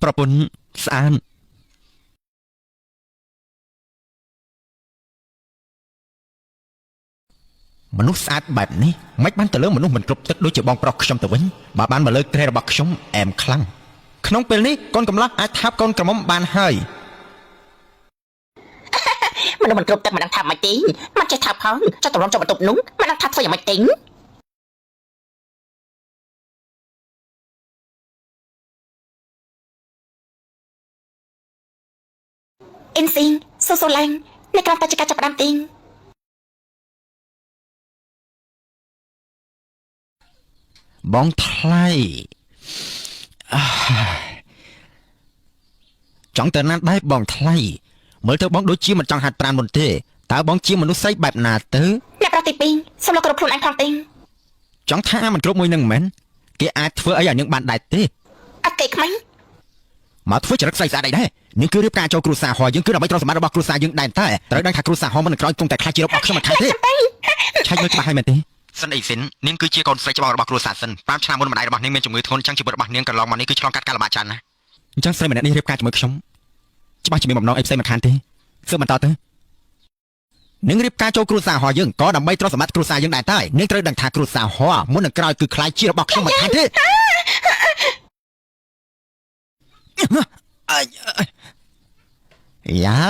ប្រពន្ធស្អាតមនុស្សស្អាតបែបនេះមិនបានទៅលើមនុស្សមិនគ្រប់ទឹកដូចជាបងប្រុសខ្ញុំទៅវិញបើបានមកលើគ្រែរបស់ខ្ញុំអែមខ្លាំងក្នុងពេលនេះកូនកំឡោះអាចថាបកូនក្រមុំបានហើយ មនុស្សមិនគ្រប់ទឹកមិនដឹងថាមិនទេមិនចេះថាផងចុះតម្រុំចុះបន្ទប់នោះមិនដឹងថាធ្វើយ៉ាងម៉េចទេអ៊ីនស៊ីងសូសូឡាំងនេះគ្រាន់តែជាការចាប់ផ្ដើមទេ បងថ្លៃអាចង់ទៅណាដែរបងថ្លៃមើលទៅបងដូចជាមិនចង់ហាត់ប្រាណមុនទេតើបងជាមនុស្សស្រីបែបណាទៅ អ្នកប្រុសទី2សូមលោកគ្រប់ខ្លួនឯងផងទេ ចង់ថាមិនគ្រប់មួយនឹងមែនគេអាចធ្វើអីឲ្យនាងបានដែរទេ អត់គេខ្មាញ់ មកធ្វើចរិតស្អីស្អាតអីដែរនាងគឺរៀបការចូលគ្រួសារហោយើងគឺដើម្បីទ្រព្យសម្បត្តិរបស់គ្រួសារយើងដែរតែត្រូវដឹងថាគ្រួសារហោមិននឹងក្រោយគង់តែខ្លាចជារបស់ខ្ញុំមិនខានទេឆែកមើលច្បាស់ហើយមែនទេសិនអីសិននាងគឺជាកូនស្រីច្បងរបស់គ្រួសារសិន5ឆ្នាំមុនម្ដាយរបស់នាងមានជំងឺធ្ងន់ចឹងជីវិតរបស់នាងកន្លងមកនេះគឺឆ្លងកាត់ការលំបាកច្រើនណាស់អញ្ចឹងស្រីម្នាក់នេះរៀបការជាមួយខ្ញុំច្បាស់ជាមានបំណងអីផ្សេងមិនខានទេសើបបន្តទៅនាងរៀបការចូលគ្រួសារហោយើងក៏ដើម្បីទ្រព្យសម្បត្តិគ្រួសារយើងដែរតែនាងត្រូវដឹងថាគ្រួសារហោមុននឹងក្រោយគឺខ្លាចជារបស់ខ្ញុំមិនខានទេ យ៉ា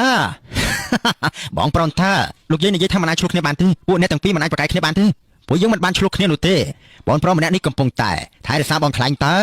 បងប្រុនថាលោកយាយនិយាយថាមិនអាចឆ្លោះគ្នាបានទេពួកអ្នកទាំងពីរមិនអាចប្រកែកគ្នាបានទេពួកយើងមិនបានឆ្លោះគ្នានោះទេបងប្រុសម្នាក់នេះកំពុងតែថែរក្សាបងខ្លាញ់តើ